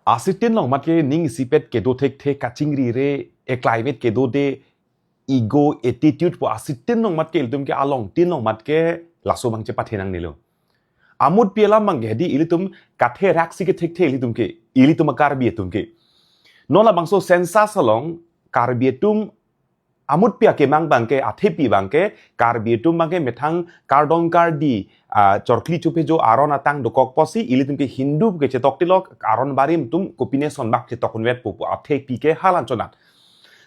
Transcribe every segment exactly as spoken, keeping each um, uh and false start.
Asitin along mat ke ning isipet kedo thekthe, kachingrire, eklaivet kedo de, ego, attitude pu asitin along mat ke ilitum ke alongtin along mat ke laso abang chepathe nangnelo. Amutpi alam abang ke hedi ilitum katherak si kethekthe ilitum ke, ilitum a-Karbi atum ke. Non labangso census along Karbi atum amutpi akemang abang ke, athepi abang ke, Karbi atum abang ke methang kardom kardi, ah, chorkli chophejo aron atang dokok pusi ilitum ke Hindu ke chetok tilok, aron barim atum kopine sonbak chetok unvetpo pu athepi ke hala anchot nat.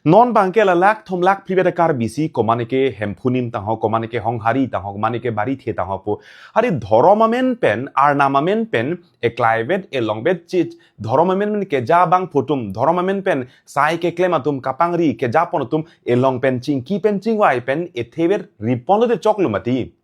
Non abang ke la lakh thom lakh phlivet a-Karbi si, komane ke Hemphu Nim tangho, komane ke Honghari tangho, komane ke Barithe tangho pu. Hari dhorom amen pen, arnam amen pen, eklaivet, elongvet chit, dhorom amen pen keja abangphu atum, dhorom amen pen sai keklem atum, kapangri kejapon atum, elong pen chingki pen chingvai pen ethevet riponlo de choklo mati.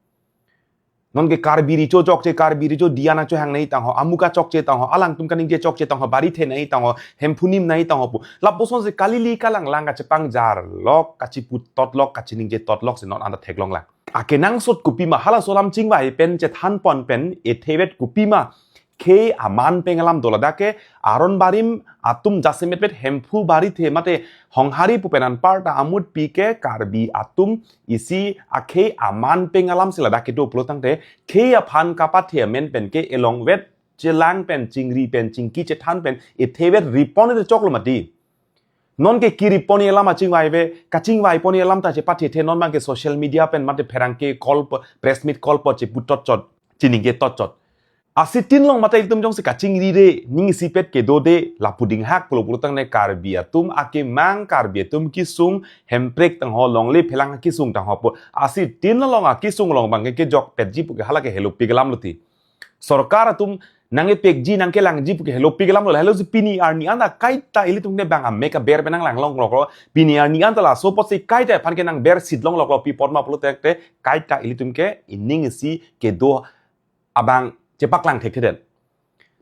Non ke Karbi Recho chokche, Karbi Recho Diana cho hangnei tangho, amuka chokche tangho, alangtum kaningje chokche tangho, Barithe nei tangho, Hemphu Nim nei tangho pu. Lapuson si kalili kalanglang kachepangjarlok, kachiputotlok, kachiningje totlok si non anta theklonglang. Akenangsot kopima halaso alam chingvai pen chethanpon pen ethevet kopima khei aman peng alam do ladak ke, aron barim atum jasemetpet Hemphu, Barithe mate Honghari pu pen anparta amutpi ke Karbi atum isi akhei aman peng alam si ladak kedo pulo tangte, khei aphan kapathe amen pen ke elongvet chelang pen chingri pen chingki chethan pen ethevet ripon de choklo mati. Non ke kiriponji alam achingvaive, kachingvaipon alam ta chepathethe, non abang ke social media pen mate pherangke call po, press meet call po cheputotchot, chiningje totchot. Asitin along mate ilitum jongsi kachingrire, ning isipet kedo de, lapu dinghak pulo pulo tangte Karbi atum akemang, Karbi atum kesung, Hemprek tangho, longle phelang kesung tangho pu. Asitin along akesung along abang ke kejokpetji pu ke hala ke helopik alam lo ti. Sorkar atum nangkepekji nangkelangji pu ke helopik alam lo, helo si pini arni anta kaita ilitum ke bang amek aber pen nanglanglongloklo, pini arni anta laso apotsi kaita aphan ke nangbersitlongloklo, pi apot ma pulo tangte kaita ilitum ke ining isi kedo abang chepaklang thekthedet.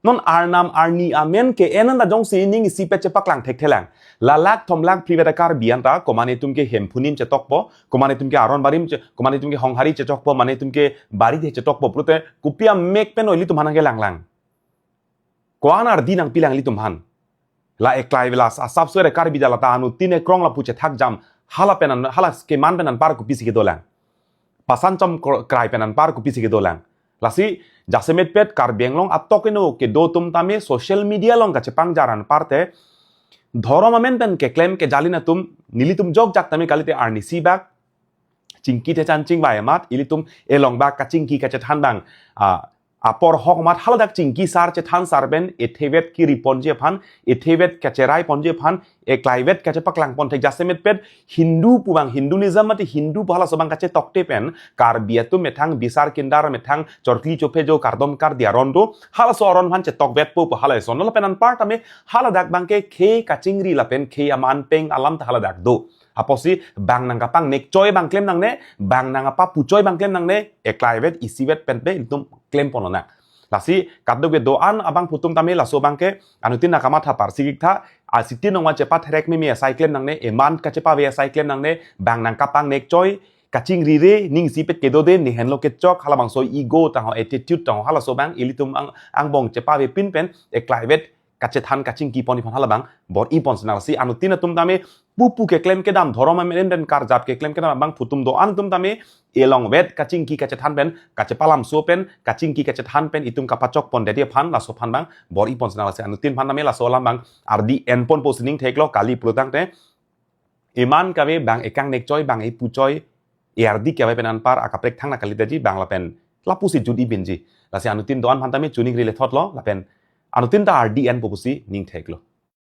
Non arnam arni amen ke-en anta jongsi ining isipet chepaklang thekthelang. La lakh thom lakh phlivet a-Karbi anta, komane atum ke Hemphu Nim chetokpo, komane atum ke aron barim che, komane atum ke Honghari chetokpo, mane atum ke Barithe chetokpo pulote, kopi amek pen ilitum aphan nangkelanglang? Ko-an ardi nangpilang ilitum aphan? La eklaivet la asapso ere Karbi jala ta anuttin ekrong lapu chethak jam, hala pen an, hala keman pen anpar kopisi kedolang? Pasan chom kr-, krai pen anpar kopisi kedolang? Lasi jasemetpet Karbi Anglong atok eno kedo atum tame social media along kachepangjar anparte, dhorom amen pen keklem kejalin atum, nelitum jokjak tame kalite arnisi bak chingki thechan chingvai amat, ilitum elong bak kachingki kachethan abang, ah, apor ahok amat haladak chingki sar chethan sar pen ethevet kiriponji aphan, ethevet kacheraiponji aphan, eklaivet kachepaklangpon thek jasemetpet Hindu pu abang, Hinduism mate Hindu pu halaso abang kachetokte pen Karbi atum methang bisar kindar, methang chorkli chophejo kardom kardi aron do, halaso aron aphan chetokvetpo pu hala eson. Lapen anpar tame haladak abang ke khei kachingri lapen khei aman peng alam ta haladak do. Apotsi bang nangkapangnek choi abang klem nangne, bang nangkapapu choi abang klem nangne, eklaivet isivet pen pe ilitum klempon lonang. Lasi kadokave do-an abangphu atum tame laso abang ke anuttin nangkamatha parsi giktha, asitin along wan chepatherek meme asai klem nangne, eman kachepave asai klem nangne, bang nangkapangnek choi, kachingrire, ning isipet kedo de, ne henlo kechok, halabangso ego tangho, attitude tangho, halaso abang ilitum ang, angbong chepavepin pen, eklaivet kachethan kachingkiponji aphan halabang bor-iponsi nang. Lasi anuttin atum tame pupu keklem kedam dhorom amen pen karjap keklem kedam abangphu atum do-an atum tame elongvet kachingki kachethan pen, kachepalamso pen, kachingki kachethan pen itum kapachokpondetji aphan, laso aphan abang bor-iponsi nang. Lasi anuttin aphan tame laso alam abang ardi enponpo si ning theklo, kali pulo tangte iman kave bang ekangnek choi, bang epu choi, e ardi kave pen anpar akaprek thangna kalidetji, bang lapen lapusi jut-i binji. Lasi anuttin do-an aphan tame chuningri lethotlo, lapen anuttin ta ardi enpo pusi ning theklo.